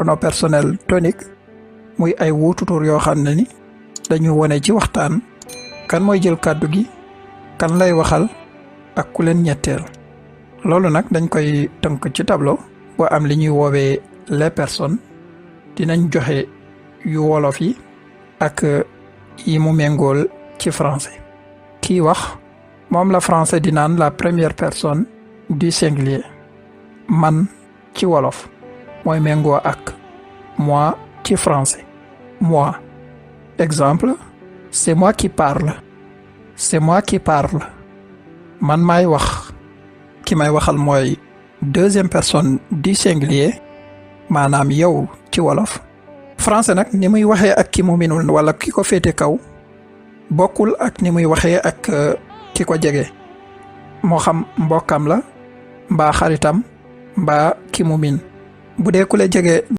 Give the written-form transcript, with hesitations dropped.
pronom personnel tonique muy ay wuutu tur yoo xam ne ni dañu wone ci waxtaan kan mooy jël kàddu gi kan lay waxal ak ku leen ñetteel loolu nag dañ koy tënk ci tableau boo am li ñuy woowee les personnes dinañ joxe yu wolof yi ak yi mu méngool ci français kii wax moom la français di naan la première personne du singulier man ci wolof mooy méngoo ak moi ci français moi exemple c'est moi qui parle c'est moi qui parle man maay wax ki may waxal mooy deuxième personne du singulier maanaam yow ci wolof français nag ni muy waxee ak ki mu minul wala ki ko féete kaw bokkul ak ni muy waxee ak ki ko jege moo xam mbokkam la mbaa xaritam mbaa ki mu min bu dee ku la jege